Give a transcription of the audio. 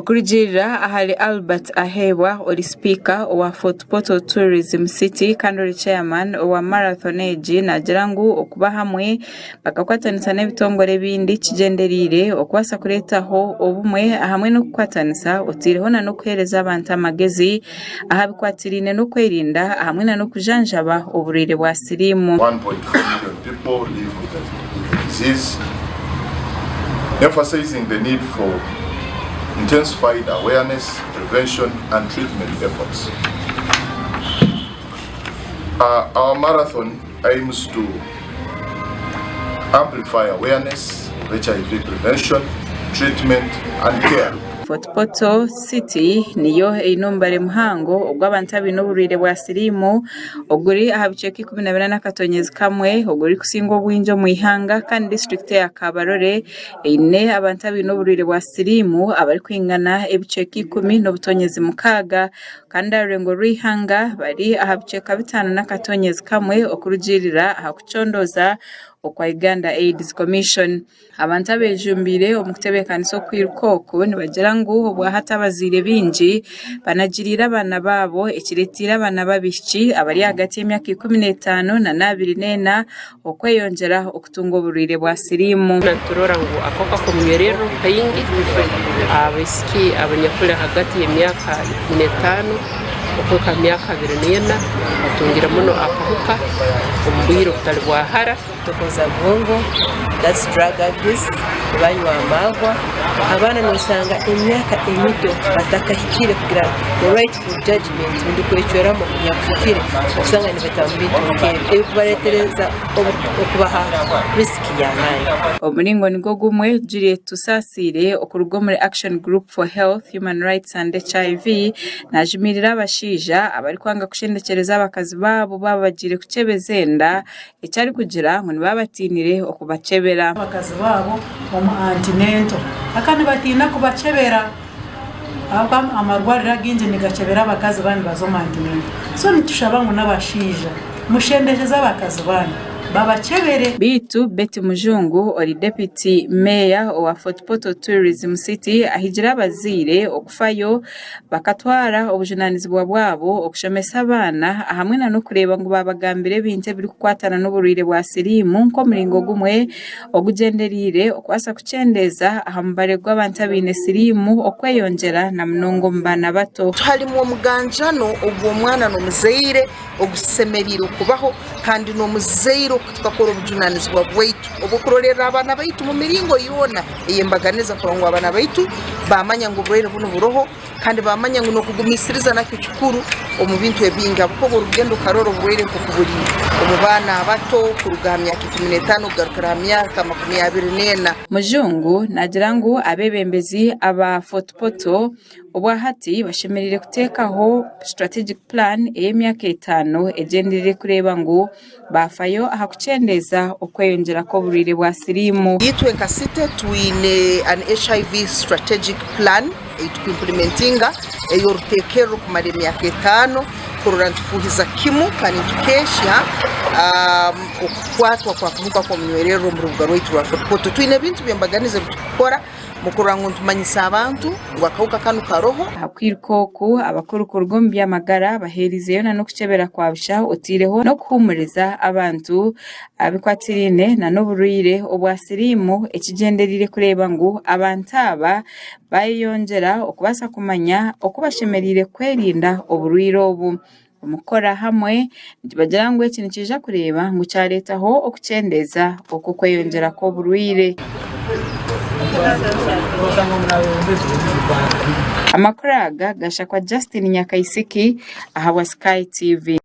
Okurugiirira ahari Albert Aheebwa ori sipiika owa Fort Portal Tourism City kandi ori chairman owa marathon egi naagira ngu okuba hamwe bakakwatanisa n'ebitongore ebindi kigyendereire okubaasa kureetaho obumwe hamwe n'okukwatanisa otaireho n'okuheereza abantu amagezi aha bikwatiraine n'okwerinda hamwe n'okujanjaba oburwaire bwa siriimu. 1.4 million people live with the disease, emphasizing the need for intensified awareness, prevention and treatment efforts. Uh, our marathon aims to amplify awareness of HIV prevention, treatment and care. Fort Portal City niyo eine omubare muhango ogw'abantu abaine oburwaire bwa siriimu oguri aha bicweka 14 n'akatonyezi kamwe ogurikusinga obwingi omu ihanga kandi disiturikiti eya Kabarole eine abantu abaine oburwaire bwa siriimu abarikwingana ebicweka ikumi n'obutonyezi mukaaga Kandi aha rurengo rw'eihanga bari aha bicweka bitaano n'akatonyezi kamwe okurugiirira aha kucondooza okwa Uganda AIDS Commission. Abantu abejumbiire omu kutebeekanisa okwiruka oku nibagira ngu obwahati abazaire baingi banagiriire abaana baabo ekireteire abaana b'abaishiki abari ahagati y'emyaka 15 na 24 okweyongyera okutunga oburwaire bwa siriimu. Niturora ngu akahuka k'omunywererro kaingi abaisiki abanyakuli hagati y'emyaka 15 okuhika ha myaka 24 batungire muno akahuka omu bwire obutali bwa hara. Kutokoza bwongo, that's drug abuse, banywa amaarwa, abaana nosanga emyaka emito batakahikire kugira the rightful judgement rundi kwecweramu nyakuhikire okusanga nibetaba omu bintu nk'ebi ebikubaretereza okubaha risk y'amaani. Omuringo nigwo gumwe, Juliet Tusasiire okuruga omuri Action Group for Health, Human Rights and HIV najumirira abashaija abarikwanga kushendekyereza abakazi baabo baaba bagiire kukyebeza enda eki arikugira ngu nibaba batiinire okubakyebera. Abakazi baabo omu antenatal aka nibatiina kubakyebera ahabw'okuba amarwariro againgi nigakyebera abakazi baaba nibaza omu antenatal so nitushaba ngu n'abashaija mushendekyeze abakazi baanyu babakyebere. Beitu Betty Mujungu ori Deputy Mayor owa Fort Portal Tourism City ahigire abazaire okufayo Bakatwara obujunaanizibwa bwabo okushomesa abaana hamwe na n'okureeba ngu baabagambira ebintu ebirikukwatana n'oburwaire bwa siriimu nk'omuringo gumwe ogugyendereire okubaasa kukyendeeza aha mubare gw'abantu abaine siriimu okweyongyera na munonga omu baana bato. Harimu omuganjano ogw'omwana n'omuzaire ogusemeriire kubaho kandi n'omuzaire tukakora obujunanizibwa bwaitu obw'okurolerra abaana baitu mu miringo yoona ey'embaganiza kurora ngu abaana baitu baamanya ngu oburwaire bunu buroho kandi baamanya ngu n'okugumiisiriza nakyo kikuru omu bintu ebingi habwokuba obu orikugenda okarora oburwaire nk'oku buri omu baana abato kuruga ha myaka 15 kugarukira ha myaka 24. Mujungu naagira ngu abeebembezi aba Fort Portal Obwahati bashemereire kuteekaho strategic plan ey'emyaka etaano egyendereire kureeba ngu baafayo aha kukyendeeza okweyongyera kw'oburwaire bwa siriimu. Itwe nka city twine an HIV strategic plan ei tukuimplementinga ey'oruteekerero kumara emyaka etaano kurora nitufuuhiza kimu kandi nitukeehya okukwatwa kw'akahuka k'omunywererro omu rubuga rwaitu rwa Fort Portal. Twine ebintu by'embaganiza ebi tukukora. Mukurora ngu nitumanyisa abantu ngu akahuka kanu karoho. Aha kwiruka oku, abakuru kuruga omu by'amagara baheerizeyo na n'okukyebera kwa busha otaireho n'okuhuumuriza abantu abikwatiraine na n'oburwaire obwa siriimu ekigyendereire kureeba ngu abantu aba bayeyongyera okubaasa kumanya oku bashemereire kwerinda oburwaire obu. Omu kukora hamwe, nibagira ngu eki nikiija kureeba ngu kyareetaho okukyendeeza okw'okweyongyera kw'oburwaire. Amakuru aga gashakwa Justin Nyakaisiki ahabwa Sky TV.